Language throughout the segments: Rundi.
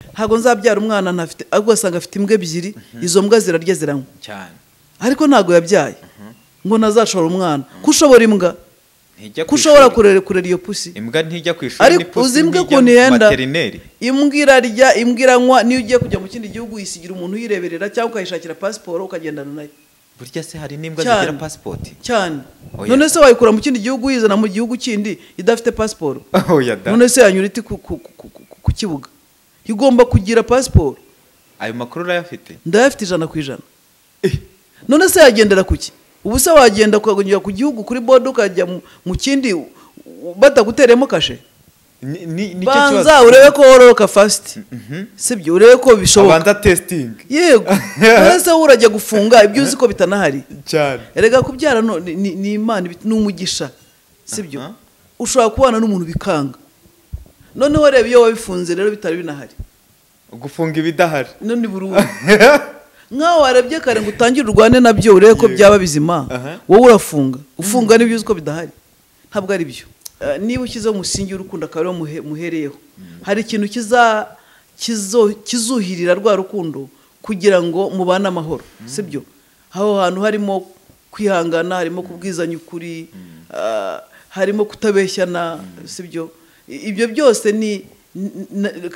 Ntabwo nzabyara umwana ntafite, ahubwo asanga afite imbwa ebyiri, izo mbwa zirarya ziranywa cyane, ariko ntabwo yabyaye ngo ntazashobora umwana. Ko ushobora imbwa, Ntijya ko ku ushobora ishuri. kurera iyo pusi. Imbwa ntijya ku ishuri. Ariko N'ipusi uzi imbwa ntijya ukuntu ihenda? Materineri. Imbwa irarya, imbwa iranywa. Niyo ugiye kujya mu kindi gihugu uyisigira umuntu uyireberera, cyangwa ukayishakira pasiporo ukagendana nayo. Burya se hari n'imbwa Cyane. zigira pasipoti? Cyane. Oya. None se wayikura mu kindi gihugu uyizana mu gihugu kindi idafite pasiporo? Oya da. None se yanyura iti ku kibuga? Igomba kugira pasiporo. Ayo makuru urayafite? Ndayafite 100%. None se yagendera kuki? Ubu se wagenda ukajya ku gihugu kuri border, ukajya mu kindi bataguteremo kashe? Nicyo Banza kibazo. urebe ko wororoka fast, sibyo? Urebe ko bishoboka. Abanza testing. Yego, none se wowe urajya gufunga ibyo uzi ko bitanahari? Cyane. Erega kubyara ni Imana, ni umugisha, sibyo? Aha. Ushobora kubana n'umuntu bikanga. Noneho reba iyo wabifunze rero bitari binahari. Gufunga ibidahari. None burundu, nkaho warebye kare ngo utangire urwane nabyo, urebe ko byaba bizima. Wowe urafunga, ufunga n'ibyo uzi ko bidahari. Ntabwo ari byo. Niba ushyizeho umusingi w'urukundo, akaba ariwo muhereyeho, hari ikintu kizuhirira rwa rukundo kugira ngo mubane amahoro, sibyo? Aho hantu harimo kwihangana, harimo kubwizanya ukuri, harimo kutabeshyana, sibyo? Ibyo byose ni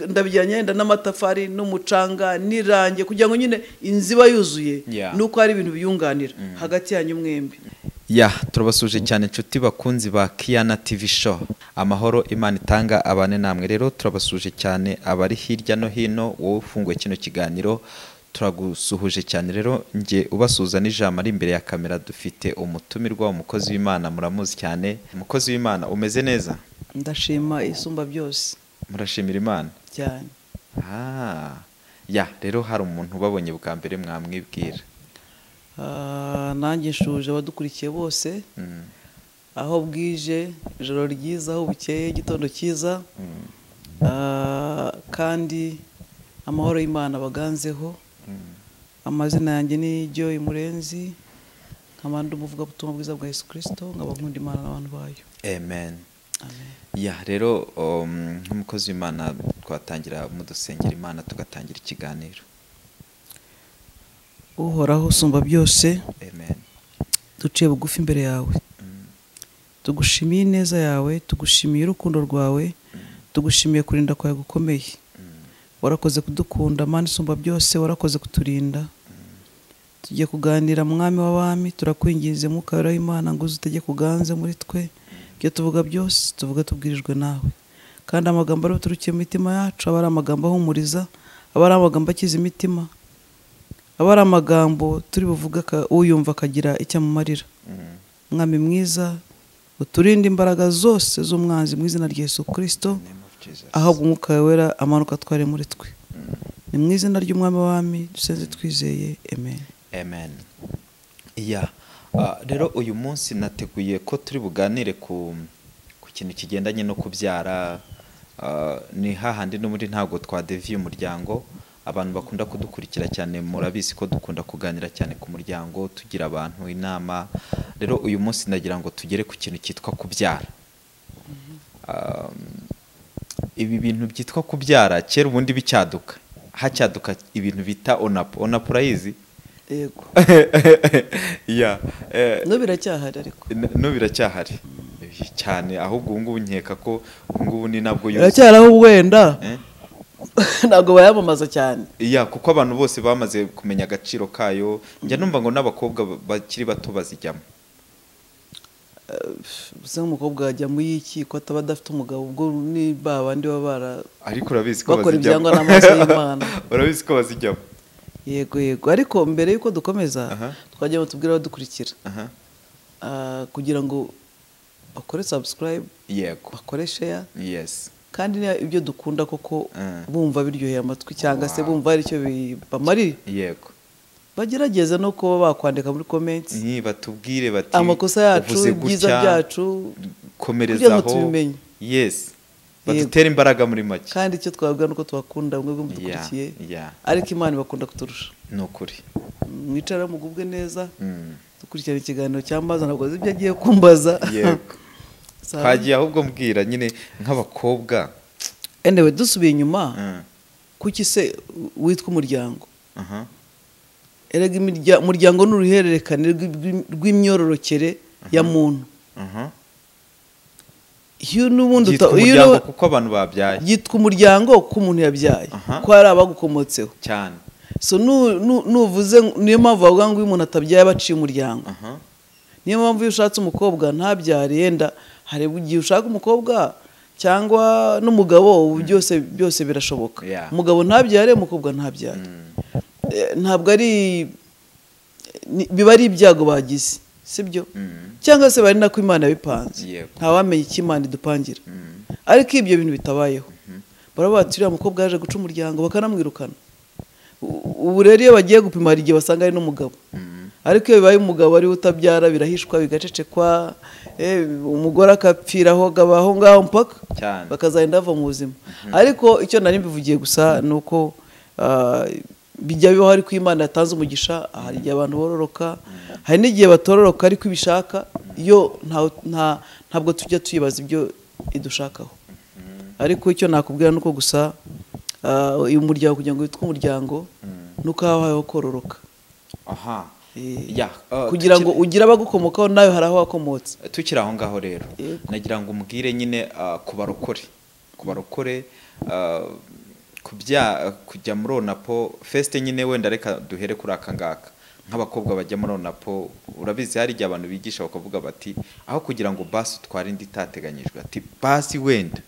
ndabijyanye yenda n'amatafari n'umucanga n'irange kugira ngo nyine inzu iba yuzuye. Nuko hari ibintu biyunganira hagati yanyu mwembi. Ya, turabasuje cyane inshuti bakunzi ba Kiyana TV Show. Amahoro Imana itanga abane namwe. Rero turabasuje cyane abari hirya no hino, wowe ufunguye kino kiganiro turagusuhuje cyane. Rero njye ubasuhuza n'ijambo ari imbere ya kamera, dufite umutumirwa, umukozi w'Imana, muramuzi cyane. Umukozi w'Imana, umeze neza? Ndashima Isumba byose. Murashimira Imana? Cyane. Ah, ya, rero hari umuntu ubabonye bwa mbere, mwamwibwira? Ah, nanjye nshuje abadukurikiye bose. Aho bwije ijoro ryiza, aho bukeye igitondo cyiza. Ah, kandi amahoro y'Imana baganzeho. Amazina yanjye ni Joy Murenzi, nkaba ndi umuvugabutumwa bwiza bwa Yesu Kirisito, nkaba nkunda Imana n'abantu bayo. Amen. Amen. Ya, rero nk'umukozi w'Imana twatangira mudusengera Imana, tugatangira ikiganiro. Uhoraho usumba byose, Amen. duciye bugufi imbere yawe, tugushimiye ineza yawe, tugushimiye urukundo rwawe, tugushimiye kurinda kwawe gukomeye. Warakoze kudukunda, Mana isumba byose, warakoze kuturinda. Tugiye kuganira, Mwami w'abami, turakwinginze Mwuka Wera w'Imana ngo uze utegeke, uganze muri twe. Ibyo tuvuga byose tuvuga tubwirijwe nawe, kandi amagambo ari buturukiye mu mitima yacu aba ari amagambo ahumuriza, aba ari amagambo akiza imitima, aba ari amagambo turi buvuge uyumva akagira icyo amumarira. Mwami mwiza, uturinde imbaraga zose z'umwanzi mu izina rya Yesu Kirisito. Name of Jesus. Ahabwa Umwuka wawe Wera amanuka atware muri twe. Ni mu izina ry'Umwami w'abami dusenze twizeye, amen. Amen. Ya, rero uyu munsi nateguye ko turi buganire ku kintu kigendanye no kubyara. Ni hahandi n'ubundi ntabwo twadeviye umuryango. Abantu bakunda kudukurikira cyane murabizi ko dukunda kuganira cyane ku muryango, tugira abantu inama. Rero uyu munsi ndagira ngo tugere ku kintu cyitwa kubyara. Ibi bintu byitwa kubyara, kera ubundi bicyaduka, hacyaduka ibintu bita onapo. Onapo urayizi? Yego. Ya. No biracyahari ariko. No biracyahari cyane, ahubwo ubu ngubu nkeka ko ubu ngubu ni nabwo yuzuye. Biracyahari aho wenda Eh? ntabwo bayamamaza cyane. Ya, kuko abantu bose bamaze kumenya agaciro kayo. Njya numva ngo n'abakobwa bakiri bato bazijyamo. Gusa nk'umukobwa yajya mu y'iki ko ataba adafite umugabo? Ubwo ni ba bandi baba bara Ariko urabizi ko bakora bazijyamo. ibyangwa n'amaso y'Imana. Urabizi ko bazijyamo. Yego, ariko mbere y'uko dukomeza, twagira ngo tubwire abadukurikira kugira ngo bakore subscribe, bakore share, kandi niba ibyo dukunda koko bumva biryoheye amatwi cyangwa se bumva hari icyo bibamariye, bagerageze no kuba bakwandika muri comments Ni batubwire bati amakosa yacu, uvuze ibyiza gutya, byacu, komereza kugira ngo aho. tubimenye. Yes, badutere imbaraga muri make. Kandi icyo twabwira nuko tubakunda mwebwe mudukurikiye, ariko Imana ibakunda kuturusha. Ni ukuri. Mwicara mugubwe neza, dukurikirana ikiganiro cyambaza, ntabwo azi ibyo agiye kumbaza. Yego. Sawa. Twagiye ahubwo mbwira nyine nk'abakobwa. Anyway, dusubiye inyuma, Kuki se witwa umuryango? Erega umuryango ni uruhererekane rw'imyororokere ya muntu. Iyo n'ubundi umuryango kuko abantu babyaye, yitwa umuryango kuko umuntu yabyaye, ko hari abagukomotseho cyane. So nuvuze, niyo mpamvu bavuga ngo iyo umuntu atabyaye baciye umuryango. Niyo mpamvu iyo ushatse umukobwa ntabyare, yenda hari igihe ushaka umukobwa cyangwa n'umugabo, ubu byose birashoboka. Umugabo ntabyare, umukobwa ntabyare, ntabwo ari biba ari ibyago bagize, sibyo? Cyangwa se bari nako Imana yabipanze, ntawamenye icyo Imana idupangira. Ariko ibyo bintu bitabayeho, baravuga bati uriya mukobwa yaje guca umuryango, bakanamwirukana. Ubu rero iyo bagiye gupima hari igihe basanga ari n'umugabo. Ariko iyo bibaye umugabo ari utabyara birahishwa, bigacecekwa, umugore akapfiraho aho ngaho mpaka bakazagenda bava mu buzima. Ariko icyo nari mbivugiye gusa ni uko bijya bibaho, ariko Imana yatanze umugisha, hari igihe abantu bororoka, hari n'igihe batororoka ariko ibishaka, iyo ntabwo tujya tuyibaza ibyo idushakaho. Ariko icyo nakubwira nuko gusa uyu muryango kugira ngo witwe umuryango nuko habayeho kororoka. Kugira ngo ugire abagukomokaho nawe hari aho wakomotse. Tukiri aho ngaho rero nagira ngo umbwire nyine ku barokore kujya muri onapo feste nyine, wenda reka duhere kuri aka ngaka nk'abakobwa bajya muri onapo. Urabizi hari igihe abantu bigisha bakavuga bati aho kugira ngo basi utware indi itateganyijwe, ati basi wenda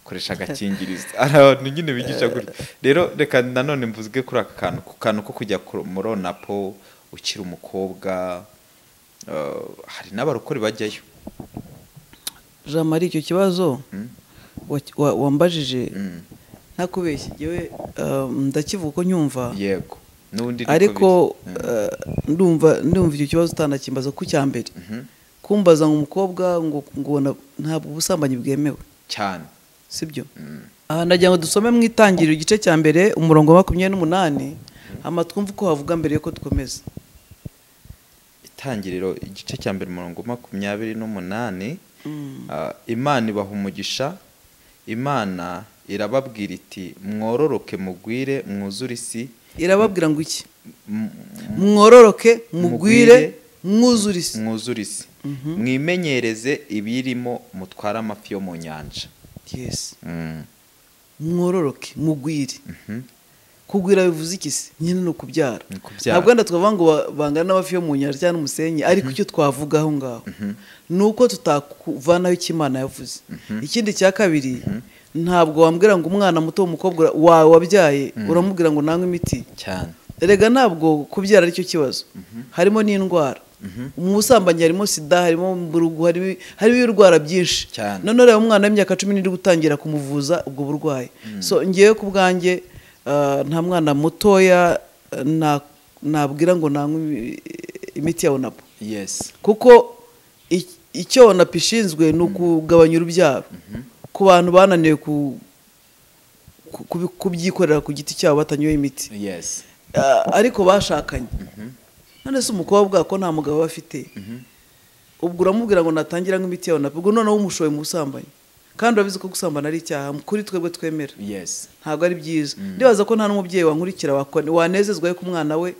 koresha agakingirizo. Abantu nyine bigisha gutya. Rero reka nanone mvuge kuri aka kantu, ku kantu ko kujya muri onapo ukiri umukobwa, hari n'abarokore bajyayo. Jean Marie, icyo kibazo wambajije ntakubeshye, yewe ndakivuga ko nyumva. Yego. N'undi ariko ndumva icyo kibazo utanakimbaza ku cya mbere. Kumbaza ngo umukobwa ngo ntabwo ubusambanyi bwemewe cyane, sibyo? Nagira ngo dusome mu itangiriro igice cya mbere umurongo wa 28, hama twumve uko havuga mbere yuko dukomeza. Itangiriro igice cya mbere umurongo 28, Imana ibaha umugisha, Imana irababwira iti mwororoke mugwire mwuzure isi. Irababwira ngo iki? Mwororoke mugwire mwuzure isi. Mwuzure isi. Mwimenyereze ibirimo, mutware amafi yo mu nyanja. Yes. Mwororoke mugwire. Kugwira bivuze iki se? Nyine no kubyara. Ntabwo wenda twavuga ngo bangana n'amafi yo mu nyanja cyangwa n'umusenyi, ariko icyo twavuga aho ngaho nuko tutakuvanaho icyo Imana yavuze. Ikindi cya kabiri, ntabwo wambwira ngo umwana muto w'umukobwa wawe wabyaye uramubwira ngo nanywe imiti cyane. Erega ntabwo kubyara aricyo kibazo, harimo n'indwara. Mu busambanyi harimo sida, harimo mburugu, harimo ibirwara byinshi. None rero umwana w'imyaka 17 gutangira kumuvuza ubwo burwayi. So ngiye ku bwanjye nta mwana mutoya nabwira ngo nanywe imiti ya onapo. Yes. Kuko icyo onapo ishinzwe ni ukugabanya urubyaro ku bantu bananiwe kubyikorera ku giti cyabo batanyoye imiti. Yes. Ariko bashakanye. None se umukobwa ko nta mugabo bafite, ubwo uramubwira ngo natangira nk'imiti ya onapo, ubwo noneho umushoye mu busambanyi. Kandi urabizi ko gusambana ari icyaha kuri twebwe twemera. Yes. Ntabwo ari byiza. Ndibaza ko nta n'umubyeyi wankurikira wanezezwa yuko umwana we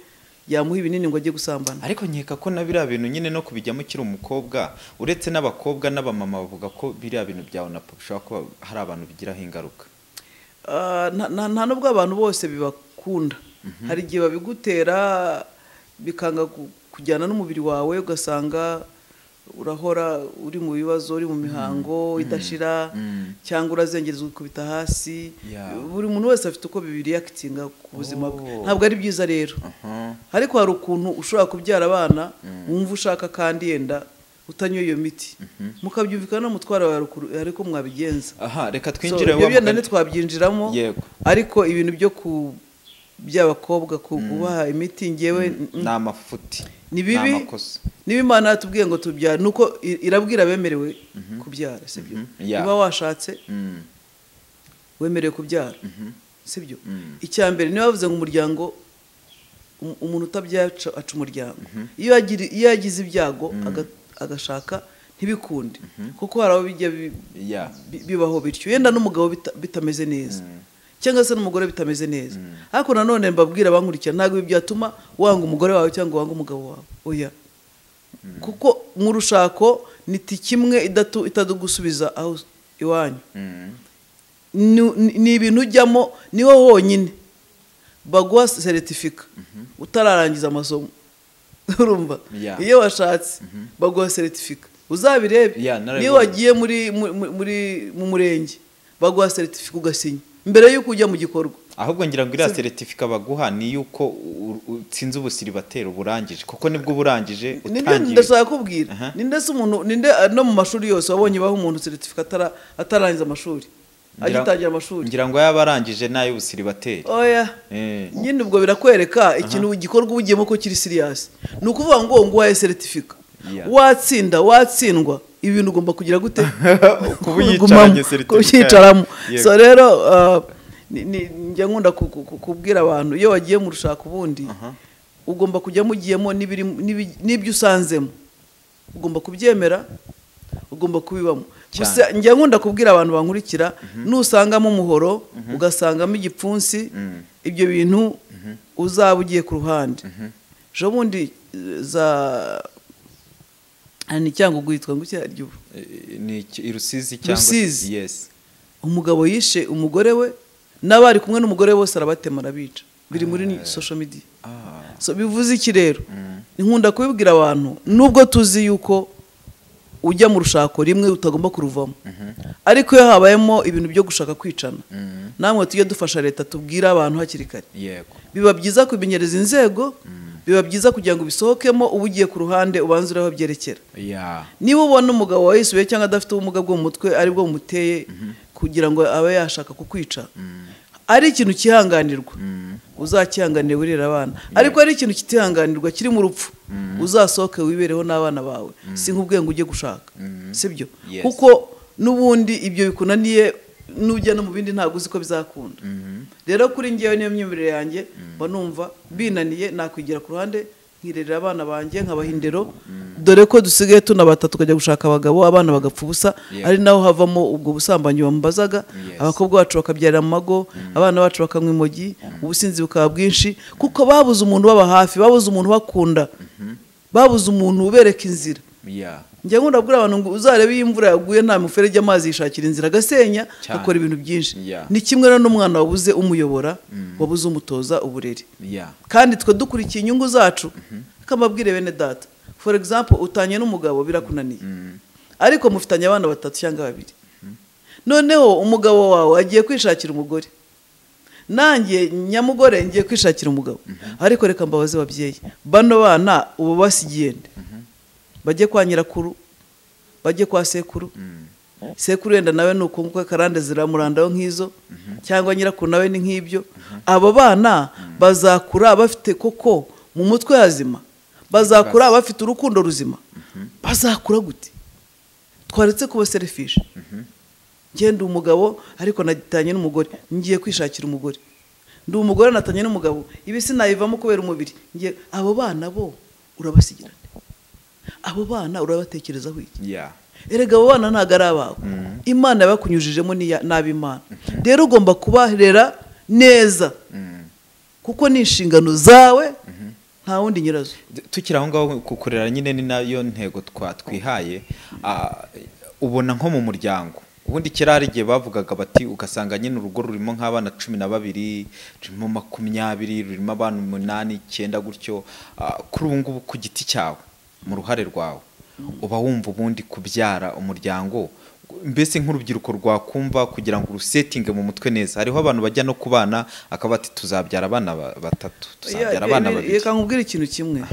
yamuha ibinini ngo ajye gusambana. Ariko nkeka ko na biriya bintu nyine no kubijyamo ukiri umukobwa, uretse n'abakobwa n'abamama bavuga ko biriya bintu bya onapo bishobora kuba hari abantu bigiraho ingaruka. Nta nubwo abantu bose bibakunda. Hari igihe babigutera bikanga kujyana n'umubiri wawe, ugasanga urahora uri mu bibazo, uri mu mihango idashira, cyangwa urazengereza ukubita hasi. Buri muntu wese afite uko bibiriyakitinga ku buzima bwe. Ntabwo ari byiza rero. Ariko hari ukuntu ushobora kubyara abana wumva ushaka kandi yenda utanyoye iyo miti, mukabyumvikana n'umutwaro wawe ariko mwabigenza. Reka twinjire wa mugani ntitwabyinjiramo. Ariko ibintu byo ku by'abakobwa kubaha imiti ngewe ni amafuti, ni bibi. Niba Imana yatubwiye ngo tubyara, nuko irabwira abemerewe kubyara, sibyo? Niba washatse wemerewe kubyara, sibyo? Icya mbere niba bavuze ngo umuryango, umuntu utabyara aca umuryango. Iyo yagize ibyago agashaka ntibikunde, kuko hari aho bijya bibaho bityo, yenda n'umugabo bitameze neza. Cyangwa se n'umugore bitameze neza. Ariko nanone mbabwira abankurikira, ntabwo ibi byatuma wanga umugore wawe cyangwa wanga umugabo wawe, oya. Kuko mu rushako ni kimwe itadugusubiza aho iwanyu. Ni ibintu ujyamo niho honyine baguha seritifika utararangiza amasomo. Urumva, iyo washatse baguha seritifika, uzabirebe. Niyo wagiye muri mu murenge baguha seritifika ugasinya mbere y'uko ujya mu gikorwa. Ahubwo ngira ngo iriya seritifika baguha ni yuko utsinze ubusiribateri uburangije, kuko nibwo uburangije utangiye. Ndashaka kubwira ninde se umuntu, ninde no mu mashuri yose wabonye baho umuntu seritifika atarangiza amashuri, agitangira amashuri? Ngira ngo yabarangije nayo ubusiribateri. Oya, nyine ubwo birakwereka ikintu gikorwa ugiyemo ko kiri serious. Ni ukuvuga ngo nguhaye seritifika, watsinda watsindwa, ibintu ugomba kugira gute? Kuyicaramo. So rero njya nkunda kubwira abantu, iyo wagiye mu rushako ubundi ugomba kujya mugiyemo n'ibyo usanzemo, ugomba kubyemera, ugomba kubibamo. Gusa njya nkunda kubwira abantu bankurikira, nusangamo umuhoro ugasangamo igipfunsi, ibyo bintu uzaba ugiye ku ruhande. Ejo bundi za ni cyangwa guhitwa ngo cyaryo ni Rusizi cyangwa yes, umugabo yishe umugore we n'abari kumwe n'umugore bose arabatema arabica, biri muri social media. So bivuze iki rero? Nkunda kubibwira abantu, nubwo tuzi yuko ujya mu rushako rimwe utagomba kuruvamo, ariko iyo habayemo ibintu byo gushaka kwicana, namwe tujye dufasha leta tubwira abantu hakiri kare. Yego, biba byiza kubimenyereza inzego, biba byiza kugira ngo bisohokemo, uba ugiye ku ruhande ubanze uraho byerekera. Niba ubona umugabo wayisubiye cyangwa adafite ubumuga bwo mu mutwe aribwo bumuteye kugira ngo abe yashaka kukwica, ari ikintu cyihanganirwa, uzakihanganire wirera abana. Ariko ari ikintu kitihanganirwa kiri mu rupfu, uzasohoke wibereho n'abana bawe, si nk'ubwenge ujye gushaka, sibyo? Kuko n'ubundi ibyo bikunaniye nujya no mu bindi ntabwo uzi ko bizakunda. Rero kuri ngewe niyo myumvire yanjye, mba numva binaniye nakwigira ku ruhande nkirerera abana banjye nkabaha indero, dore ko dusigaye tunabata tukajya gushaka abagabo, abana bagapfa ubusa, ari naho havamo ubwo busambanyi bambazaga. Abakobwa bacu bakabyarira mu mago, abana bacu bakanywa imogi, ubusinzi bukaba bwinshi, kuko babuze umuntu baba hafi, babuze umuntu bakunda, babuze umuntu ubereka inzira. Njya nkunda kubwira abantu ngo uzarebe iyo imvura yaguye nta muferege amazi yishakira inzira agasenya, akora ibintu byinshi. Ni kimwe rero n'umwana wabuze umuyobora, wabuze umutoza uburere. Kandi twe dukurikiye inyungu zacu, akamabwire bene data. For example, utanye n'umugabo birakunaniye, ariko mufitanye abana batatu cyangwa babiri. Noneho umugabo wawe agiye kwishakira umugore, nanjye nyamugore ngiye kwishakira umugabo. Ariko reka mbabaze babyeyi, bano bana ubu basigiye nde? Bajye kwa nyirakuru, bajye kwa sekuru. Sekuru yenda nawe nuko nguko karande ziramurandaho nk'izo, cyangwa nyirakuru nawe ni nk'ibyo. Abo bana bazakura bafite koko mu mutwe hazima, bazakura bafite urukundo ruzima. Bazakura gute? Twaretse kuba selfish. Ngenda umugabo ariko natanye n'umugore, ngiye kwishakira umugore. Ndi umugore natanye n'umugabo, ibi sinayivamo kubera umubiri. Ngiye abo bana bo urabasigira. Abo bana urabatekerezaho iki? Erega abo bana ntago ari abawe. Imana yabakunyujijemo n'ab'Imana. Rero ugomba kubarera neza, kuko ni inshingano zawe, nta wundi nyirazo. Tukiri aho ngaho kukurera nyine ni nayo ntego twatwihaye. Ubona nko mu muryango ubundi kera hari igihe bavugaga bati, ugasanga nyine urugo rurimo nk'abana 12, rurimo 20, rurimo abana 8, 9 gutyo. Kuri ubu ngubu ku giti cyawe, mu ruhare rwawe, uba wumva ubundi kubyara umuryango mbese nk'urubyiruko rwakumva kugira ngo urusetinge mu mutwe neza? Hariho abantu bajya no kubana akaba ati tuzabyara abana batatu, tuzabyara abana babiri. Reka nkubwire ikintu kimwe,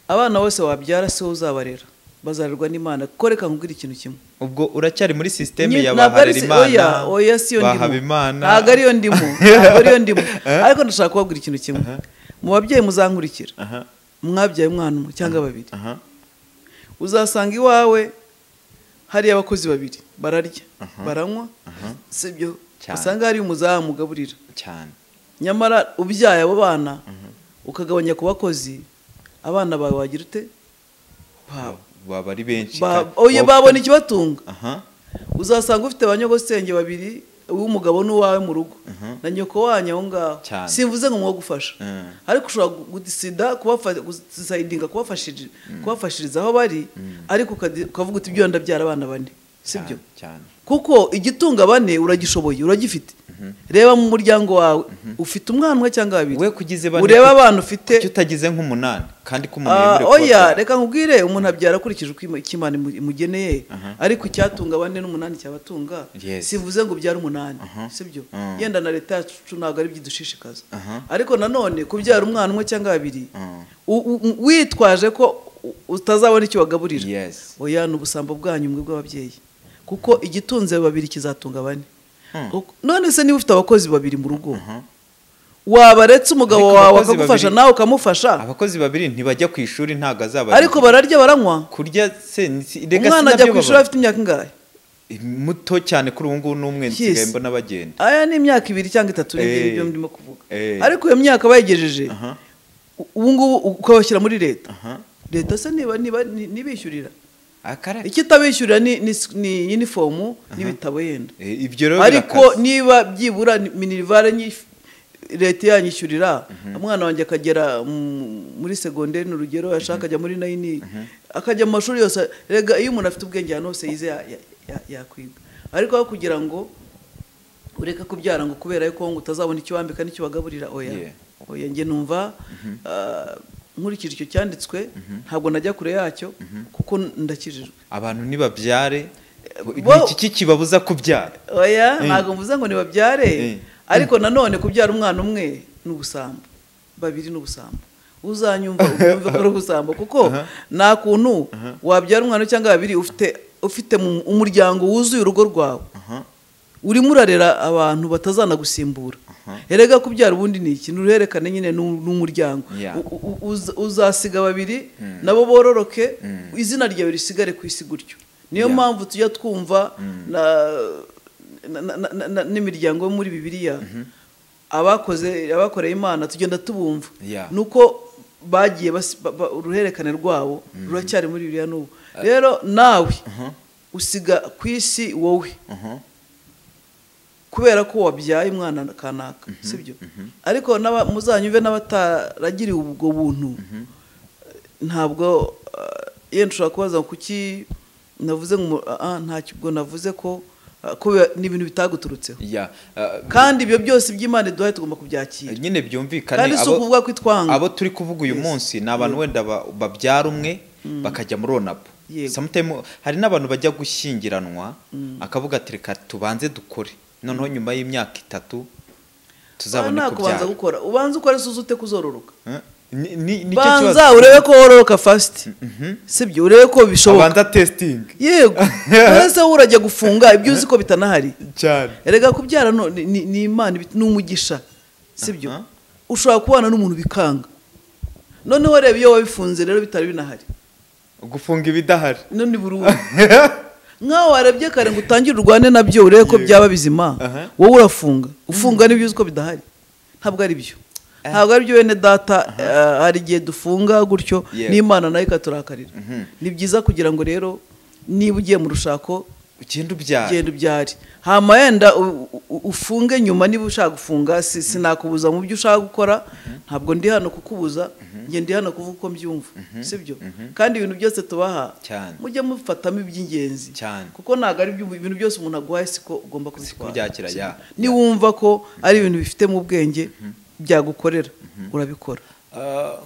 abana bose wabyara si wowe uzabarera, bazarerwa n'Imana. Kuko reka nkubwire ikintu kimwe, ubwo uracyari muri systeme ya baharera Imana? Oya, si yo ndimo, ntabwo ariyo ndimo, ntabwo ariyo ndimo. Ariko ndashaka kubabwira ikintu kimwe, mu babyeyi muzankurikira, mwabyaye umwana umwe cyangwa babiri, uzasanga iwawe hari abakozi babiri bararya, baranywa, sibyo? Usanga hari umuzamu ugaburira cyane. Nyamara ubyaye abo bana ukagabanya ku bakozi, abana bawe wagira ute? Baba ari benshi, oya, babona ikibatunga. Uzasanga ufite abanyogosenge babiri uw'umugabo n'uwawe mu rugo na nyoko wanyu aho ngaho, simvuze ngo mwogufasha, ariko ushobora gudisida kubafasha, kubafashiriza aho bari, ariko ukavuga uti ibyo ndabyara abana bane, sibyo? Kuko igitunga bane uragishoboye, uragifite. Reba mu muryango wawe ufite umwana umwe cyangwa babiri, we kugize bane, ureba abana ufite, kuki utagize nk'umunani kandi ko umuntu yemerewe? Oya, reka nkubwire, umuntu abyara akurikije uko icyo Imana imugeneye, ariko icyatunga bane n'umunani cyabatunga. Sivuze ngo ubyare umunani, sibyo? Yenda na leta yacu ntabwo ari ibyidushishikaza, ariko nanone kubyara umwana umwe cyangwa babiri witwaje ko utazabona icyo wagaburira, oya, ni ubusambo bwanyu mwe bw'ababyeyi, kuko igitunze babiri kizatunga bane. None se niba ufite abakozi babiri mu rugo, wabaretse umugabo Ariko wawe abakozi akagufasha, babiri, nawe ukamufasha? Abakozi babiri ntibajya ku ishuri, ntabwo azaba Ariko bararya, baranywa. Kurya se rega Umwana ajya sinabyo ku ishuri babara. afite imyaka ingahe? Muto cyane kuri ubu ngubu n'umwe nsigaye mbona bagenda. Aya ni imyaka 2 cyangwa 3, nibyo nibyo ndimo kuvuga. Ariko iyo myaka bayigejeje, ubu ngubu ukabashyira muri leta. Leta se niba nibishyurira? Akareka. Icyo itabishyurira ni uniform n'ibitabo yenda. Ibyo rero Ariko birakaze. niba byibura minerval leta yanyishyurira, umwana wanjye akagera muri segonderi, ni urugero, yashaka akajya muri nine, akajya mu mashuri yose. Rega iyo umuntu afite ubwenge, ahantu hose yize yakwiga. Ariko aho kugira ngo ureke kubyara ngo kubera yuko ngo utazabona icyo wambika n'icyo wagaburira, oya. Oya, njye numva nkurikije icyo cyanditswe, ntabwo najya kure yacyo kuko ndakijijwe. Abantu nibabyare, ni iki kibabuza kubyara? Oya, ntabwo mvuze ngo nibabyare, ariko nanone kubyara umwana umwe ni ubusambo, babiri ni ubusambo. Uzanyumva ubyumve ko ari ubusambo, kuko nta kuntu wabyara umwana cyangwa babiri ufite umuryango wuzuye urugo rwawe, urimo urarera abantu batazanagusimbura. Erega kubyara ubundi ni ikintu uruhererekane nyine n'umuryango. Uzasiga babiri nabo bororoke, izina ryawe risigare ku isi gutyo. Niyo mpamvu tujya twumva n'imiryango yo muri Bibiliya, abakoze, abakoreye Imana, tugenda tubumva nuko bagiye uruhererekane rwabo ruracyari muri Bibiliya n'ubu. Rero nawe usiga ku isi wowe kubera ko wabyaye umwana kanaka, sibyo? Ariko muzanyumve n'abataragiriwe ubwo buntu, ntabwo yenda ushobora kubaza ngo kuki navuze ngo ntacyo ubwo navuze ko ni ibintu bitaguturutseho. Kandi ibyo byose by'Imana iduhaye tugomba kubyakira. Nyine byumvikane. Kandi si ukuvuga ko itwanga. Abo turi kuvuga uyu munsi ni abantu wenda babyara umwe bakajya muri onapo. Sometime hari n'abantu bajya gushyingiranwa akavuga ati reka tubanze dukore, noneho nyuma y'imyaka 3 tuzabone Nta kubanza kubyara. gukora, ubanza ukore se ute kuzororoka? Eh? Nicyo Banza kibazo. urebe ko wororoka first, sibyo? Urebe ko bishoboka. Abanza testing. Yego, none se wowe urajya gufunga ibyo uzi ko bitanahari? Cyane. Erega kubyara ni Imana, ni umugisha, sibyo? Ushobora kubana n'umuntu bikanga, noneho reba iyo wabifunze rero bitari binahari. Gufunga ibidahari. None burundu nkaho warebye kare ngo utangire urwane nabyo, urebe ko byaba bizima, wowe urafunga, ufunga n'ibyo uzi ko bidahari. Ntabwo ari byo, ntabwo ari byo, bene data. Hari igihe dufunga gutyo n'Imana nayo ikaturakarira. Ni byiza kugira ngo rero niba ugiye mu rushako, ugenda ubyara. Genda ubyare, hama yenda ufunge nyuma niba ushaka gufunga. Sinakubuza mu byo ushaka gukora, ntabwo ndi hano kukubuza, njye ndi hano kuvuga uko mbyumva, sibyo? Kandi ibintu byose tubaha, mujye mufatamo iby'ingenzi, kuko ntabwo ari ibintu byose umuntu aguhaye siko ugomba kubitwara. Kubyakira, Sibyo? ya. Niwumva ko ari ibintu bifite mu bwenge byagukorera, urabikora.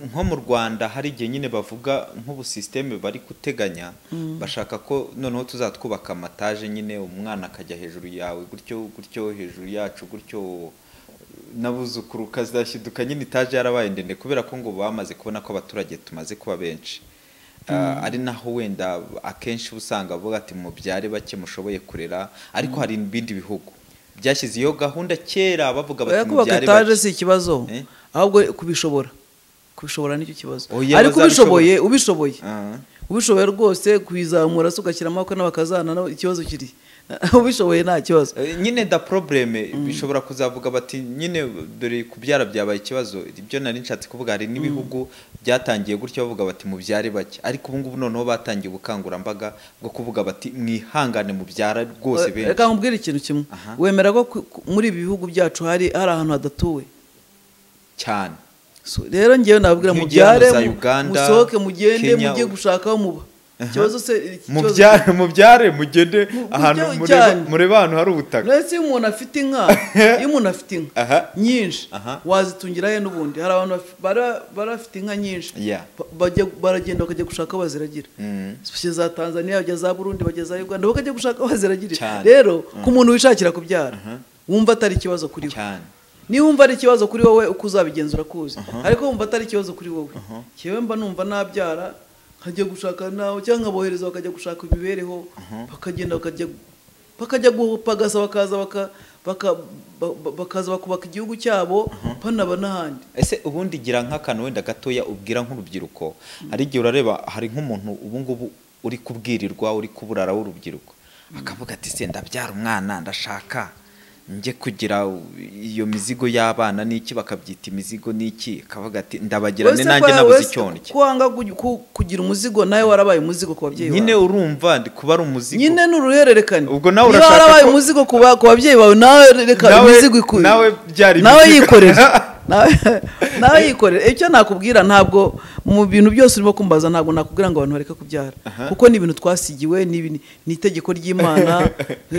Nko mu Rwanda hari igihe nyine bavuga nk'ubu système bari guteganya, bashaka ko noneho tuzatwubaka amataje nyine, umwana akajya hejuru yawe gutyo gutyo, hejuru yacu gutyo, n'abuzukuru ukazashiduka nyine itaje yarabaye ndende, kubera ko ngo bamaze kubona ko abaturage tumaze kuba benshi. Ari naho wenda akenshi uba usanga bavuga ati mubyare bake mushoboye kurera. Ariko hari ibindi bihugu byashyize iyo gahunda kera, bavuga Oya, bati kubaka mubyare etaje bake. si ikibazo, Eh? ahubwo kubishobora nicyo kibazo. Oya, Ariko bazabishobora. ubishoboye, ubishoboye. Ubishoboye rwose kuyizamura se ugashyiramo amaboko n'abakazana, nabo ikibazo kiri ubishoboye nta kibazo. Nyine da problème bishobora kuzavuga bati nyine dore kubyara byabaye ikibazo. Ibyo nari nshatse kuvuga, hari n'ibihugu byatangiye gutyo bavuga bati mubyare bake, ariko ubu ngubu noneho batangiye ubukangurambaga bwo kuvuga bati mwihangane mubyara rwose benshi. Reka nkubwire ikintu kimwe. Wemera ko muri ibi bihugu byacu hari ahantu hadatuwe cyane? So, rero ngewe nababwira Nk'iyo ugiye hano mubyare, za Uganda, musohoke mugende, Kenya, mujye gushaka aho muba. Ikibazo se ikibazo Mubyare mugende ahantu cyane. mureba ahantu hari ubutaka. Uretse iyo umuntu afite inka, iyo umuntu afite inka nyinshi, wazitungira he n'ubundi? Hari abantu bari bafite inka nyinshi, baragenda bakajya gushaka aho baziragira. Bajya za Tanzania, bajya za Burundi, bajya za Uganda, bakajya gushaka aho baziragira. Rero ku muntu wishakira kubyara, wumva atari ikibazo kuri we, niba wumva ari ikibazo kuri wowe, uko uzabigenza urakuzi, ariko wumva atari ikibazo kuri wowe, njyewe mba numva nabyara nkajya gushaka nawe, cyangwa nkabohereza bakajya gushaka imibereho, bakagenda bakajya gupagasa, bakaza bakaza bakubaka igihugu cyabo, banaba n'ahandi. Ese ubundi gira nk'akantu wenda gatoya ubwira nk'urubyiruko. Hari igihe urareba hari nk'umuntu ubu ngubu uri kubwirirwa, uri kuburara w'urubyiruko, akavuga ati se ndabyara umwana, ndashaka njye kugira iyo mizigo y'abana n'iki, bakabyita imizigo n'iki, akavuga ati ndabagira ne Wese nanjye nabuze icyo ndya. Ko wanga kugira umuzigo, nawe warabaye umuzigo ku babyeyi Nyine bawe. Urumva ndi kuba ari umuzigo. Nyine ni uruhererekane. Ubwo nawe Niba urashaka warabaye umuzigo ku babyeyi bawe, nawe reka imizigo Nawe byari nawe imizigo. yikorere. Nawe yikorere. Icyo nakubwira, ntabwo mu bintu byose urimo kumbaza, ntabwo nakubwira ngo abantu bareke kubyara, kuko ni ibintu twasigiwe, ni itegeko ry'Imana,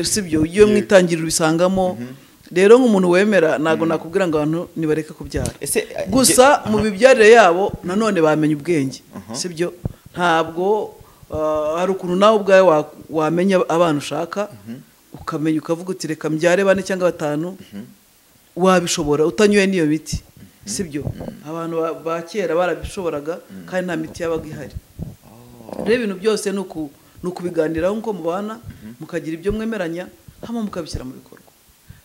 sibyo? Iyo mu itangiriro ubisangamo. Rero nk'umuntu wemera, ntabwo nakubwira ngo abantu nibareke kubyara. Ese Gusa mu mibyarire yabo nanone bamenya ubwenge, sibyo? Ntabwo hari ukuntu nawe ubwawe wamenya abana ushaka, ukamenya ukavuga uti reka mbyare bane cyangwa batanu, wabishobora utanyoye n'iyo miti, sibyo? Abantu ba kera barabishoboraga kandi nta miti yabaga ihari. Rero ibintu byose ni ukubiganiraho nk'uko mubana, mukagira ibyo mwemeranya hama mukabishyira mu bikorwa.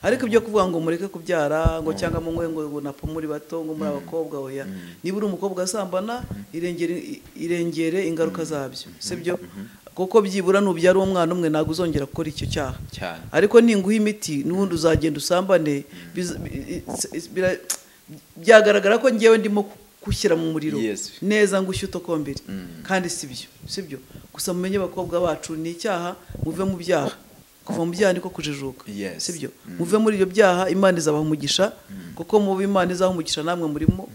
Ariko ibyo kuvuga ngo mureke kubyara, ngo cyangwa munywe ngo napo muri bato, ngo muri abakobwa, oya. Niba uri umukobwa asambana, irengere, irengere ingaruka zabyo, sibyo? Kuko byibura nubyara uwo mwana umwe, ntabwo uzongera gukora icyo cyaha. Ariko ninguha imiti, n'ubundi uzagenda usambane, byagaragara ko ngewe ndimo gushyira mu muriro neza ngo ushye utokombere, kandi si byo, si byo. Gusa mumenye abakobwa bacu, ni icyaha, muve mu byaha. Kuva mu byaha niko kujijuka, si byo? Muve muri ibyo byaha, Imana izabaha umugisha, kuko muba Imana izaha umugisha namwe murimo,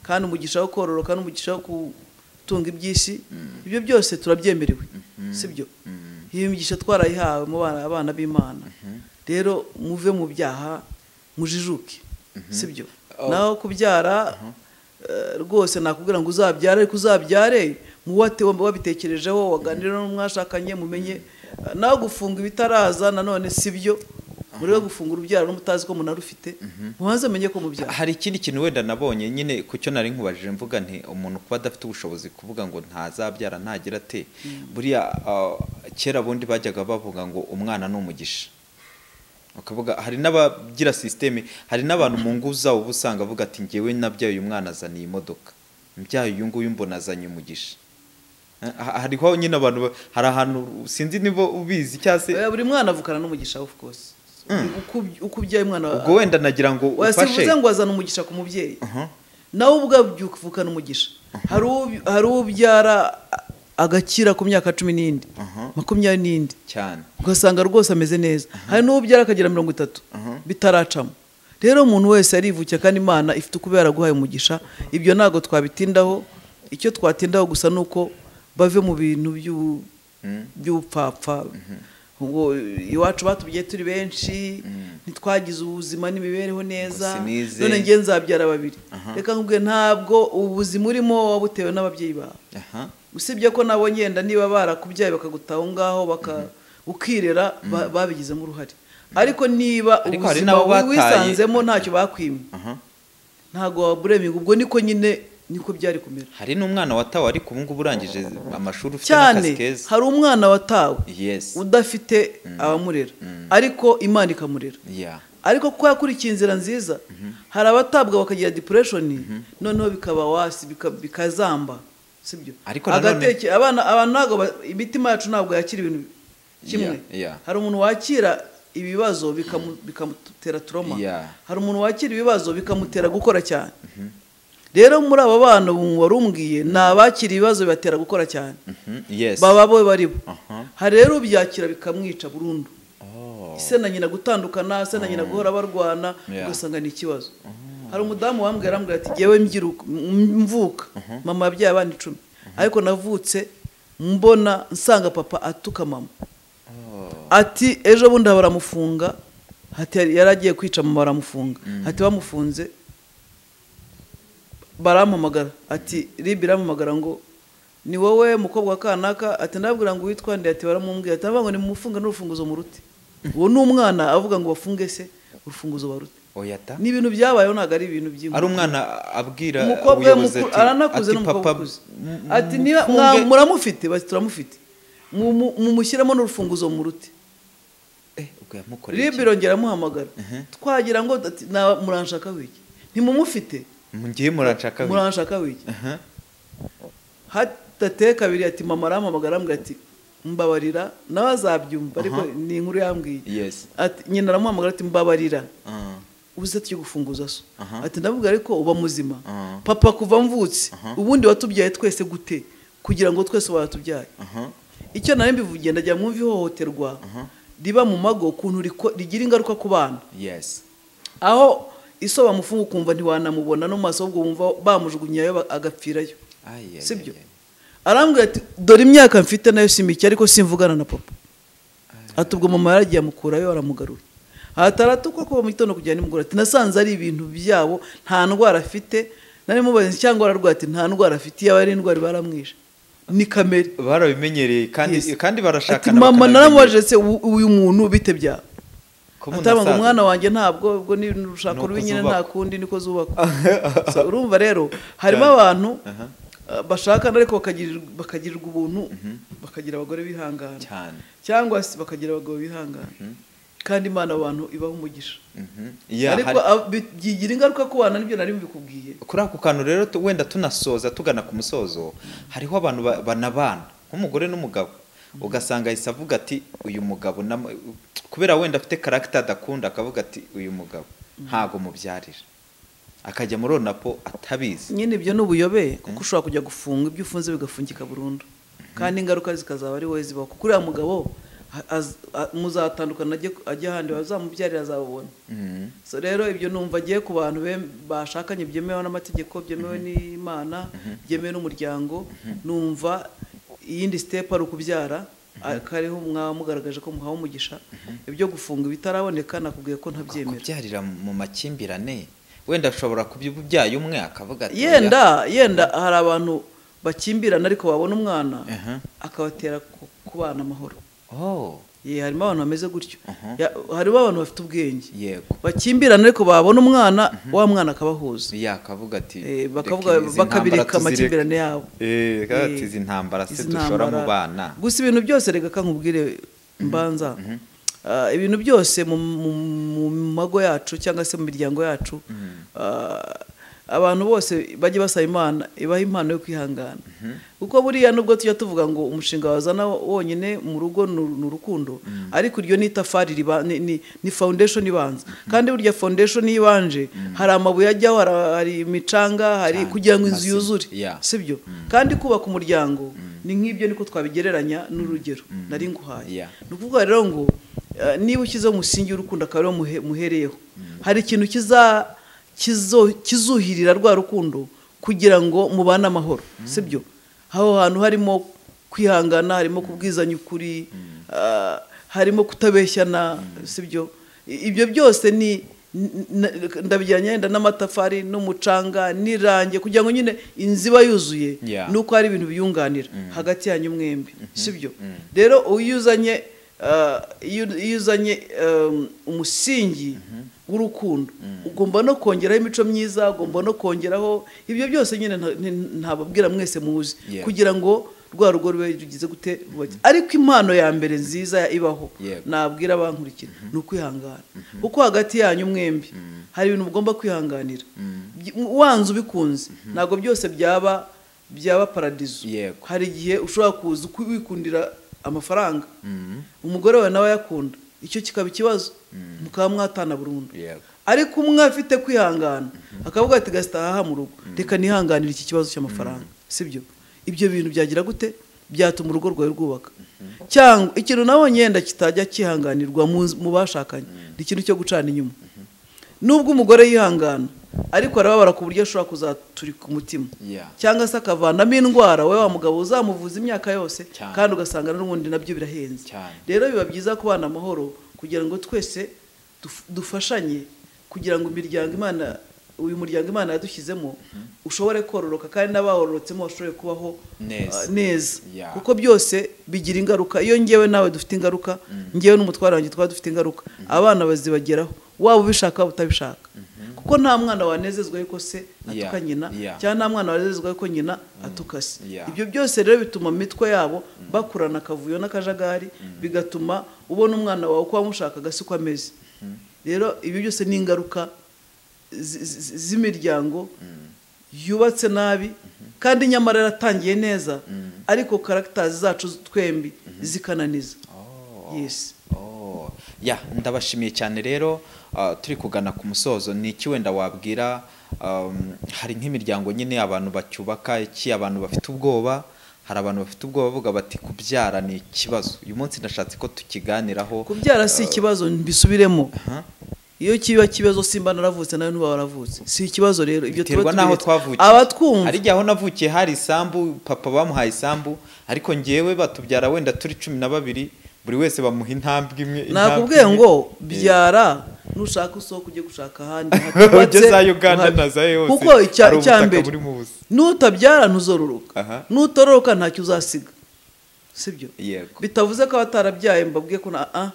kandi umugisha wo kororoka n'umugisha wo gutunga iby'isi, ibyo byose turabyemerewe, si byo? Iyi migisha twarayihawe mu bana, abana b'Imana. Rero muve mu byaha, mujijuke, si byo? Naho kubyara, rwose nakubwira ngo uzabyare, ariko uzabyare muwate wabitekerejeho, waganira n'umwashakanye, mumenye. Naho gufunga ibitaraza nanone si byo. Muri gufunga urubyaro n'umutazi ko munarufite, mubanze menye ko mubyara. Hari ikindi kintu wenda nabonye nyine ku cyo nari nkubajije, mvuga nti umuntu kuba adafite ubushobozi, kuvuga ngo ntazabyara ntagira ate, buriya kera bundi bajyaga bavuga ngo umwana ni umugisha, ukavuga hari n'abagira système, hari n'abantu mu ngo zabo uba usanga avuga ati ngewe nabyaye uyu mwana azaniye imodoka, mbyaye uyu nguyu mbona azanye umugisha. Hariho nyine abantu hari ahantu, sinzi niba ubizi cyangwa se. Oya, buri mwana avukana n'umugisha, of course. Uko ubyaye umwana, Ubwo wenda nagira ngo Oya, ufashe sivuze ngo azana umugisha ku mubyeyi, nawe ubwawe uvukana umugisha. Hari ubyara agakira ku myaka 10 n'indi, 20 n'indi, ugasanga rwose ameze neza. Hari n'ubyara akagera 30 bitaracamo. Rero umuntu wese arivukira, kandi Imana ifite uko yaraguhaye umugisha. Ibyo ntabwo twabitindaho. Icyo twatindaho gusa ni uko bave mu bintu by'ubupfapfa, ngo iwacu batubwiye turi benshi, ntitwagize ubuzima n'imibereho neza, Ngo sinize. none njye nzabyara babiri. Reka nkubwire, ntabwo ubuzima urimo wabutewe n'ababyeyi bawe, usibye ko nabo ngenda niba barakubyaye bakagutaha aho ngaho ukirera, babigizemo uruhare. Ariko niba Ariko hari ubuzima n'abo bataye. wisanzemo ntacyo bakwimye, ntabwo wabureminga. Ubwo niko nyine niko byari kumera. Hari n'umwana watawe ariko ubu ngubu urangije amashuri, ufite Cyane. n'akazi keza. Hari umwana watawe udafite abamurera, ariko Imana ikamurera, ariko kuko yakurikiye inzira nziza. Hari abatabwa bakagira depression, noneho bikaba wasi, bikazamba. Sibyo? Ariko nanone- Agateke abana, abantu ntabwo imitima yacu ntabwo yakira ibintu kimwe. Hari umuntu wakira ibibazo bikamutera trauma. Hari umuntu wakira ibibazo bikamutera gukora cyane. Rero muri aba bana wari umbwiye ni abakira ibibazo bibatera gukora cyane. Baba bo bari bo. Hari rero ubyakira bikamwica burundu. Se na nyina gutandukana, se na nyina guhora barwana, ugasanga ni ikibazo. Hari umudamu wambwiye, arambwira ati jyewe mvuka mama yabyaye abana 10, ariko navutse mbona nsanga papa atuka mama. Ati ejo bundi baramufunga, ati yari agiye kwica mama baramufunga. Ati bamufunze barampamagara, ati ribi irampamagara ngo ni wowe mukobwa wa kanaka, ati ndabwira ngo witwa nde, ati baramumbwira, ati ngo nimufunge n'urufunguzo mu ruti. Uwo ni umwana avuga ngo bafunge se urufunguzo barute. Oyata. Ni ibintu byabayeho, ntabwo ari ibintu by'inkuru. Ari umwana abwira umukobwa we ubuyobozi mukuru ati aranakuze ati n'umukobwa papa ukuze. Ati niba mufunge. Muramufite, bati turamufite, mumushyiremo n'urufunguzo mu ruti. Ubwo yamukoreye Ribi irongera amuhamagara, twagira ngo ati, muranshaka wiki, ntimumufite. Ngiye muranshaka wiki. Muranshaka wiki. Hadateye kabiri ati mama arampamagara, arambwira ati mbabarira, nawe azabyumva ariko ni inkuru yambwiye. Ati nyina aramuhamagara ati mbabarira, uze tujye gufunguza so. Ati ndavuga ariko uba muzima. Papa kuva mvutse, ubundi watubyaye twese gute kugira ngo twese watubyaye? Icyo nari mbivugiye, ndagira mwumve ihohoterwa riba mu mago ukuntu rigira ingaruka ku bana. Aho iso bamufunga ukumva ntiwanamubona no mu maso, ahubwo wumva bamujugunyayo agapfirayo. Ai, ai, Sibyo? ai, ai. Arambwira ati dore imyaka mfite nayo si mike, ariko simvugana na papa. Ati ubwo mama yaragiye amukurayo aramugarura. Hataratukwa kuva mu gitondo kugera nimugoroba. Ati nasanze ari ibintu byabo, nta ndwara afite. Nari mubaze cyangwa ararwaye, ati nta ndwara afite, yaba ari indwara baramwishe. Ni kamere. Barabimenyereye kandi kandi Ati barashakana. mama Bakanabimenyera. naramubajije se uyu muntu bite byawe? Ko umuntu Ataba ngo asaza. umwana wanjye ntabwo ubwo ni urushako Nuko rubi nyine zubakwa. nta kundi niko zubakwa. So, urumva rero harimo Cyane. abantu bashakana ariko bakagirirwa ubuntu, bakagira abagore bihangana. Cyane. Cyangwa se bakagira abagabo bihangana. Kandi Imana abantu ibaha umugisha. Ariko byigira ingaruka ku bana, nibyo nari mbikubwiye. Kuri ako kantu rero wenda tunasoza tugana ku musozo, hariho abantu banabana nk'umugore n'umugabo, ugasanga ahise avuga ati uyu mugabo kubera wenda afite karagita adakunda, akavuga ati uyu mugabo ntago mubyarira, akajya muri onapo atabizi. Nyine ibyo ni ubuyobe, kuko ushobora kujya gufunga ibyo ufunze bigafungika burundu, kandi ingaruka zikazaba ari wowe zibaho, kuko uriya mugabo muzatandukana ajye ahandi bazamubyarira azababona. So rero ibyo numva agiye ku bantu bashakanye byemewe n'amategeko, byemewe n'Imana, byemewe n'umuryango, numva iyindi step ari ukubyara, kariho mwamugaragaje ko muhawe umugisha. Ibyo gufunga ibitaraboneka nakubwiye ko ntabyemera. Kubyarira mu makimbirane, wenda ashobora kubyaye umwe akavuga ati oya. Yenda hari abantu bakimbirana ariko babona umwana akabatera kubana amahoro. Ye, harimo abantu bameze gutyo. Harimo abantu bafite ubwenge. Bakimbirana ariko babona umwana, wa mwana akabahuza. Ya, akavuga ati Bakavuga reka izi bakabireka ntambara tuzireke. amakimbirane yabo. Kavuga ati izi ntambara se Izi dushora mu ntambara. bana. Gusa ibintu byose, reka kankubwire mbanza, ibintu byose mu mago yacu cyangwa se mu miryango yacu, abantu bose bajye basaba Imana ibaha impano yo kwihangana, kuko buriya nubwo tujya tuvuga ngo umushinga wazana wonyine mu rugo ni urukundo, ariko iryo ni itafari riba ni foundation ibanza. Kandi burya foundation ibanje hari amabuye ajyaho, hari imicanga, hari Cyane, kugira ngo inzu amasima. yuzure. Sibyo? Kandi kubaka umuryango ni nk'ibyo, niko twabigereranya n'urugero nari nguhaye. Ni ukuvuga rero ngo niba ushyizeho umusingi w'urukundo akaba ariwo muhereyeho, hari ikintu kizuhirira rwa rukundo kugira ngo mubane amahoro. Sibyo? Aho hantu harimo kwihangana, harimo kubwizanya ukuri, harimo kutabeshyana. Sibyo? Ibyo byose ni ndabigereranya yenda n'amatafari n'umucanga n'irange, kugira ngo nyine inzu iba yuzuye. Nuko hari ibintu biyunganira hagati yanyu mwembi. Sibyo? Rero iyo uzanye iyo uzanye umusingi w'urukundo, ugomba no kongeraho imico myiza, ugomba no kongeraho ibyo byose nyine ntababwira mwese muzi, kugira ngo rwa rugo rube rugize gute, rwubake. Ariko impano ya mbere nziza ibaho nabwira abankurikira ni ukwihangana, kuko hagati yanyu mwembi hari ibintu mugomba kwihanganira. Wanze ubikunze, ntabwo byose byaba byaba paradizo. Hari igihe ushobora kuza wikundira amafaranga, umugore wawe nawe ayakunda, icyo kikaba ikibazo, mukaba mwatana burundu. Ariko umwe afite kwihangana akavuga ati gasitaha mu rugo, reka nihanganire iki kibazo cy'amafaranga, sibyo? Ibyo bintu byagira gute? Byatuma urugo rwawe rwubaka. Cyangwa ikintu nabonye yenda kitajya kihanganirwa mu bashakanye ni ikintu cyo gucana inyuma. Nubwo umugore yihangana ariko arababara ku buryo ashobora kuzaturika umutima, cyangwa se akavanamo indwara wowe wa mugabo uzamuvuza imyaka yose, kandi ugasanga n'ubundi nabyo birahenze. Rero biba byiza kubana amahoro kugira ngo twese dufashanye, kugira ngo imiryango Imana, uyu muryango Imana yadushyizemo ushobore kororoka, kandi n'abahororotsemo bashobore kubaho neza. Kuko byose bigira ingaruka. Iyo ngewe nawe dufite ingaruka, ngewe n'umutware wanjye twaba dufite ingaruka, abana bazibageraho, waba ubishaka waba utabishaka. Kuko nta mwana wanezezwa yuko se atuka nyina, cyangwa nta mwana wanezezwa yuko nyina atuka se. Ibyo byose rero bituma mitwe yabo bakurana akavuyo n'akajagari, bigatuma ubona umwana wawe uko wamushakaga si uko ameze. Rero ibyo byose ni ingaruka z'imiryango yubatse nabi, kandi nyamara yaratangiye neza, ariko characters zacu twembi zikananiza. Yes. Ya, ndabashimiye cyane. Rero turi kugana ku musozo, ni iki wenda wabwira hari nk'imiryango nyine abantu bacyubaka iki, abantu bafite ubwoba, hari abantu bafite ubwoba bavuga bati kubyara ni ikibazo. Uyu munsi ndashatse ko tukiganiraho. Kubyara si ikibazo, mbisubiremo. Iyo kiba kibazo simba naravutse nawe ntuba waravutse. Si ikibazo rero ibyo tuba naho twavukiye. Abatwumva hari igihe aho navukiye hari isambu, papa bamuhaye isambu, ariko ngewe batubyara wenda turi 12, buri wese bamuha intambwe imwe. Nakubwiye ngo byara nushaka usoko ujye gushaka ahandi hatubatse za Uganda na za yose, kuko icyambere nutabyara ntuzororoka, nutororoka ntacyo uzasiga, sibyo? Bitavuze ko abatarabyaye mbabwiye ko na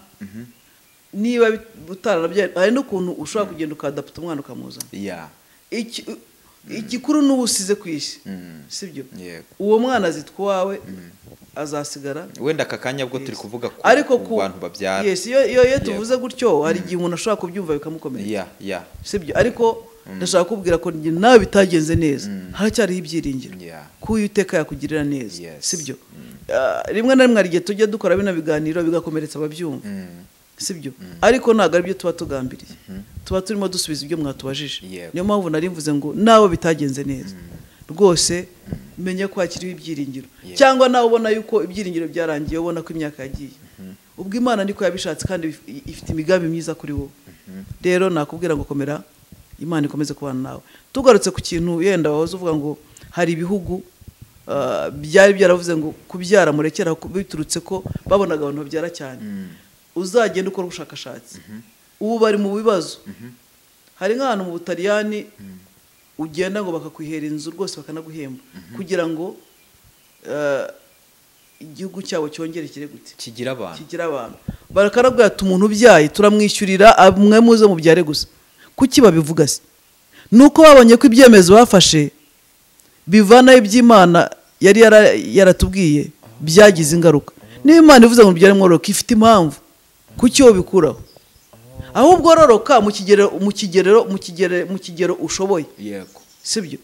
niba utarabyaye hari n'ukuntu ushobora kugenda ukadapta umwana ukamuzana. Igikuru n'ubusize ku isi, sibyo? Uwo mwana azitwa wawe, azasigara. Wenda aka kanya bwo turi kuvuga ku bantu babyara. Yes, iyo tuvuze gutyo hari igihe umuntu ashobora kubyumva bikamukomerera. Sibyo? Ariko ndashaka kubwira ko nawe bitagenze neza, haracyariho ibyiringiro ko Uwiteka yakugirira neza, sibyo? Rimwe na rimwe hari igihe tujya dukora bino biganiro bigakomeretsa ababyumva, sibyo? Ariko ntabwo ari byo tuba tugambiriye, tuba turimo dusubiza ibyo mwatubajije. Niyo mpamvu nari mvuze ngo nawe bitagenze neza rwose menye ko hakiriho ibyiringiro, cyangwa nawe ubona yuko ibyiringiro byarangiye, ubona ko imyaka yagiye, ubwo Imana niko yabishatse kandi ifite imigambi myiza kuri wowe. Rero nakubwira ngo komera, Imana ikomeze kubana nawe. Tugarutse ku kintu yenda wahoze uvuga ngo hari ibihugu byari byaravuze ngo kubyara murekera biturutse ko babonaga abantu babyara cyane. Uzagenda ukora ubushakashatsi, ubu bari mu bibazo. Hari nk'ahantu mu Butaliyani ugenda ngo bakakwihera inzu rwose bakanaguhemba kugira ngo igihugu cyabo cyongere kire gute, kigira abantu, kigira abantu. Barakarabwira ati umuntu ubyaye turamwishyurira, mwe muze mubyare gusa. Kuki babivuga se? Nuko babonye ko ibyemezo bafashe bivana iby'Imana yari yaratubwiye byagize ingaruka. Niba Imana ivuze ngo mubyare mwororoke, ifite impamvu kuki yo bikuraho. Ahubwo ororoka mu kigero, mu kigero, mu kigero, mu kigero ushoboye. Yego, sibyo?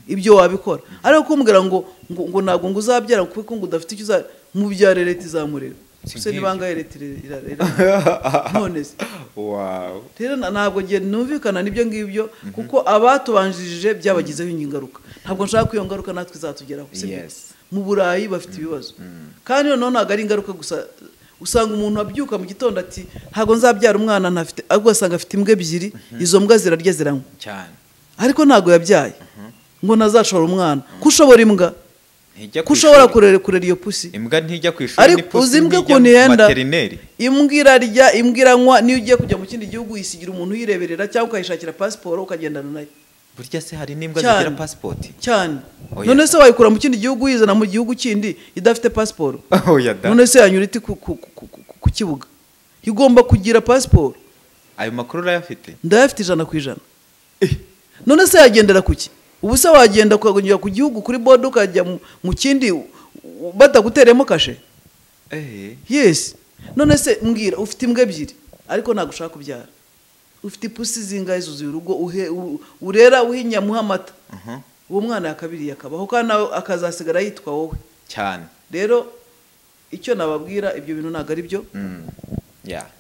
Ibyo wabikora. Ariko kumbwira ngo ngo ntabwo ngo uzabyara kuko ngo udafite icyo uza mubyare, leta izamurera. Se nibanga leta irarera none se. Wow. Rero ntabwo ngiye numvikana nibyo ngibyo, kuko abatubanjirije byabagizeho ingaruka. Ntabwo nshaka ko iyo ngaruka natwe izatugeraho, sibyo? Mu Burayi bafite ibibazo. Kandi noneho ntabwo ari ingaruka gusa, usanga umuntu abyuka mu gitondo ati ntabwo nzabyara umwana ntafite, ahubwo asanga afite imbwa ebyiri, izo mbwa zirarya ziranywa cyane, ariko ntabwo yabyaye ngo ntazashobora umwana. Kushobora imbwa, kushobora kurera iyo pusi, imbwa ntijya ku ishuri, ni pusi ntijya materineri, imbwa irarya, imbwa iranywa. Niyo ugiye kujya mu kindi gihugu uyisigira umuntu uyireberera, cyangwa ukayishakira pasiporo ukagendana nayo. Burya se hari n'imbwa zigira pasipoti cyane? None se wayikura mu kindi gihugu uyizana mu gihugu kindi idafite pasiporo? None se yanyura iti ku kibuga? Igomba kugira pasiporo. Ayo makuru urayafite? Ndayafite 100%. None se yagendera kuki? Ubu se wagenda ukagongera ku gihugu kuri border ukajya mu kindi bataguteremo kashe? Yes. None se mbwira, ufite imbwa ebyiri ariko ntabwo ushaka kubyara, ufite ipusi zingahe zuzuye urugo, urera uhinya muha amata, Uwo mwana yakabiriye akabaho kandi nawe akazasigara yitwa wowe cyane. Rero icyo nababwira, ibyo bintu ntabwo ari byo.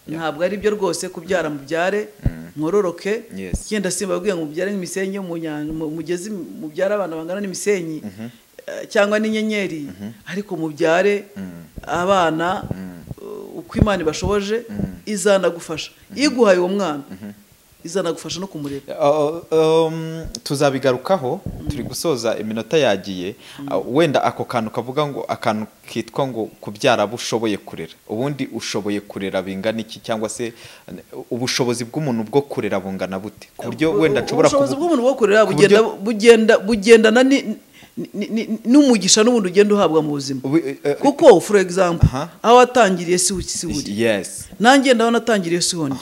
Ntabwo ari byo rwose. Kubyara mubyare, mwororoke. Genda simbabwiye ngo mubyare nk'imisenyi yo mu nyanja, mugezi, mubyare abana bangana n'imisenyi cyangwa n'inyenyeri, ariko mubyare abana uko Imana ibashoboje. Izanagufasha, iguhaye uwo mwana izanagufasha no kumurera. Tuzabigarukaho, turi gusoza, iminota yagiye. Wenda ako kantu kavuga ngo akantu kitwa ngo kubyara abo ushoboye kurera, ubundi ushoboye kurera bingana iki, cyangwa se ubushobozi bw'umuntu bwo kurera bungana bute, ku buryo wenda nshobora Ubushobozi bw'umuntu bwo kurera bugenda bugendana n'umugisha n'ubundi ugenda uhabwa mu buzima. Kuko for example, aho watangiriye si uri. Nanjye ndabona natangiriye si ho ndi.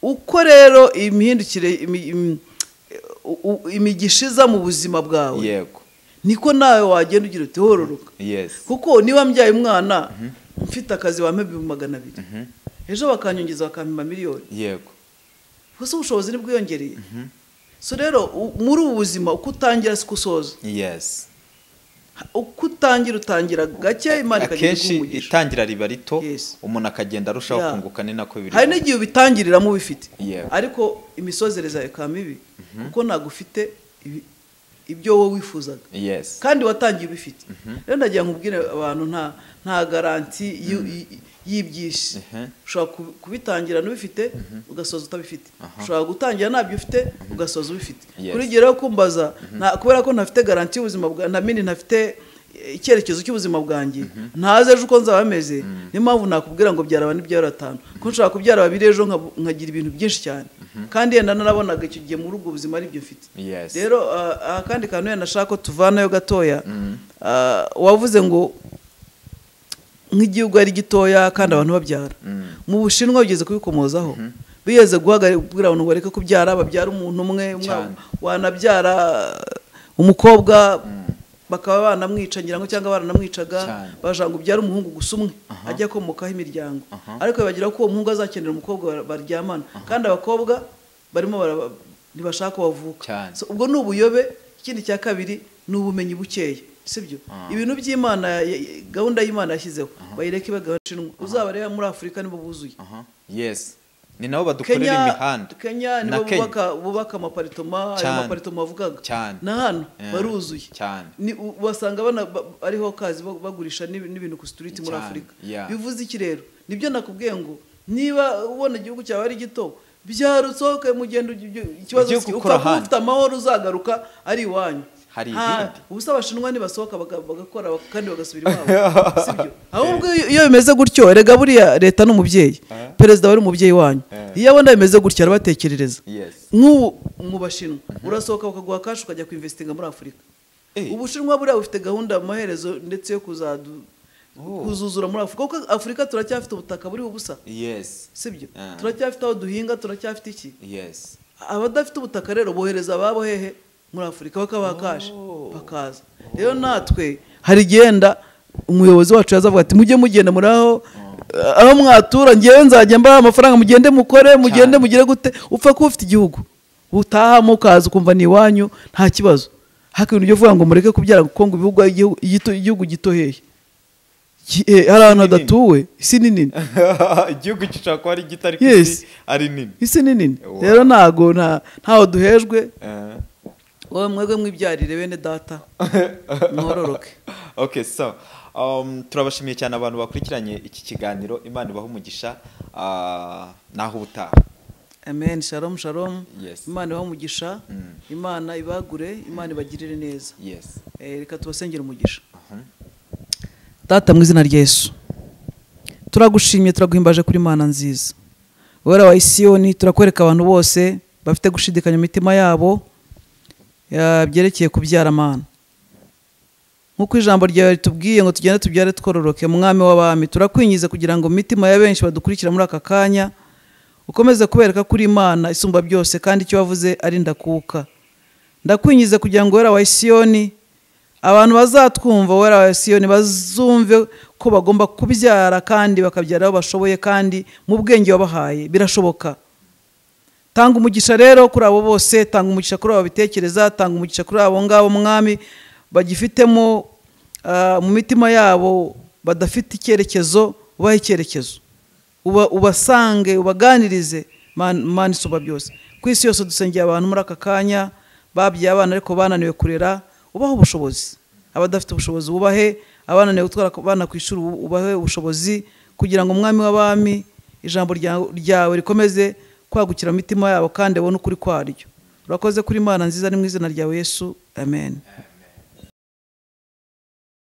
Uko rero imihindukire imigisha iza mu buzima bwawe, niko nawe wagenda ugira uti hororoka. Kuko niba mbyaye umwana mfite akazi wampa 200,000, ejo bakanyongeza bakampima miliyoni, gusa ubushobozi ntibwiyongereye. So rero muri ubu buzima uko utangira siko usoza. Uko utangira, utangira gake, Imana ikagenda Akenshi iguha umugisha. itangira riba rito, umuntu akagenda arushaho kunguka, ni nako biri. Hari n'igihe ubitangiriramo ubifite, ariko imisozereze yawe ikaba mibi kuko ntabwo ufite ibyo wowe wifuzaga kandi watangiye ubifite. Rero ndagira ngo ubwire abantu, nta garantie y'ibyinshi. Ushobora kubitangira n'ubifite ugasoza utabifite, ushobora gutangira ntabyo ufite ugasoza ubifite. Kuri ibyo rero kumbaza, kubera ko ntafite garantie y'ubuzima bwa ntamini, ntafite icyerekezo cy'ubuzima bwanjye, ntazi ejo uko nzaba meze, niyo mpamvu nakubwira ngo byara bane, byara batanu, ko nshobora kubyara babiri ejo nkagira ibintu byinshi cyane kandi yenda narabonaga icyo gihe muri ubwo buzima aribyo mfite. Rero akandi kantu yenda nashaka ko tuvanayo gatoya, wavuze ngo nk'igihugu ari gitoya kandi abantu babyara. Mu Bushinwa bigeze kubikomozaho, bigeze guhagarika kubwira abantu ngo bareke kubyara, babyara umuntu umwe, wanabyara umukobwa bakaba banamwica ngira ngo, cyangwa baranamwicaga. Bashaka ngo ubyare umuhungu gusa umwe ajya akomokaho imiryango, ariko bibagira ko uwo muhungu azakenera umukobwa baryamana, kandi abakobwa barimo ntibashaka ko bavuka. So, ubwo ni ubuyobe. Ikindi cya kabiri ni ubumenyi bukeya, sibyo? Ibintu by'Imana gahunda y'Imana yashyizeho bayireke ibe gahunda. Nshinwa uzabareba muri Afurika nibo buzuye. Yes, ni nabo badukorera imihanda. Kenya Na nibo Kenya. bubaka amaparitoma, ayo maparitoma bavugaga. Na hano baruzuye. Ni basanga bana ariho kazi bagurisha n'ibintu ku street muri Afurika. Bivuze iki rero? Nibyo nakubwiye ngo niba ubona igihugu cyawe ari gito, byara usohoke mugende ikibazo Ujye si gukora upfa kuba ahandi. ufite amahoro, uzagaruka ari iwanyu. Hari ibindi. Ubusa Abashinwa nibasohoka bagakora kandi bagasubira iwabo, sibyo? Ahubwo iyo bimeze gutyo, erega buriya leta ni umubyeyi, perezida wari umubyeyi wanyu, iyo abona bimeze gutyo arabatekerereza. Nk'ubu mu Bashinwa urasohoka bakaguha cash ukajya kuinvestinga muri Afurika. Ubushinwa buriya bufite gahunda amaherezo ndetse yo kuzadu kuzuzura muri Afurika, kuko Afurika turacyafite ubutaka buri ubusa, sibyo? Turacyafite aho duhinga, turacyafite iki. Abadafite ubutaka rero bohereza ababo hehe? Muri Afurika, bakabaha cash bakaza. Rero natwe hari igenda umuyobozi wacu yazavuga ati mujye mugenda muri aho mwatura, ngewe nzajya mbaha amafaranga, mugende mukore, mugende mugire gute, upfa kuba ufite igihugu utahamo ukaza ukumva ni iwanyu, nta kibazo. Haka ibintu byo kuvuga ngo mureke kubyara kuko ngo ibihugu igihugu gito hehe? Hari ahantu Isi ni nini. hadatuwe, isi ni nini. Igihugu gishobora kuba ari gito ariko isi ari nini. Isi ni nini. Rero ntago ntaho duhejwe. Wowe mwebwe mwibyarire bene data, mwororoke. Okay, so turabashimiye cyane abantu bakurikiranye iki kiganiro. Imana ibahe umugisha. Naho ubutaha. Amen. Shalom, shalom. Imana ibahe umugisha. Imana ibagure, Imana ibagirire neza. Reka tubasengere umugisha. Data, mu izina rya Yesu, turagushimye, turaguhimbaje kuri Imana nziza wera wa Isiyoni. Turakwereka abantu bose bafite gushidikanya mu mitima yabo byerekeye kubyara. Mana, nk'uko ijambo ryawe ritubwiye ngo tugende tubyare twororoke, Mwami w'abami, turakwingiza kugira ngo mu mitima ya benshi badukurikira muri aka kanya ukomeze kubereka kuri Imana isumba byose kandi icyo wavuze ari ndakuka. Ndakwingiza kugira ngo wera wa Isiyoni, abantu bazatwumva, wera wa Isiyoni, bazumve ko bagomba kubyara kandi bakabyara aho bashoboye kandi mu bwenge wabahaye birashoboka. Tanga umugisha rero kuri abo bose, tanga umugisha kuri abo bitekereza, tanga umugisha kuri abo ngabo Mwami bagifitemo mu mitima yabo badafite icyerekezo, ubahe icyerekezo, ubasange, ubaganirize. Mana isumba byose, ku isi yose dusengeye abantu muri aka kanya babyaye abana ariko bananiwe kurera, ubahe ubushobozi. Abadafite ubushobozi ubahe, abananiwe gutwara abana ku ishuri ubahe ubushobozi, kugira ngo Umwami w'abami ijambo ryawe rikomeze kwagukira mu mitima yabo kandi babone ukuri kwaryo. Urakoze kuri Imana nziza, ni mu izina ryawe Yesu, amen.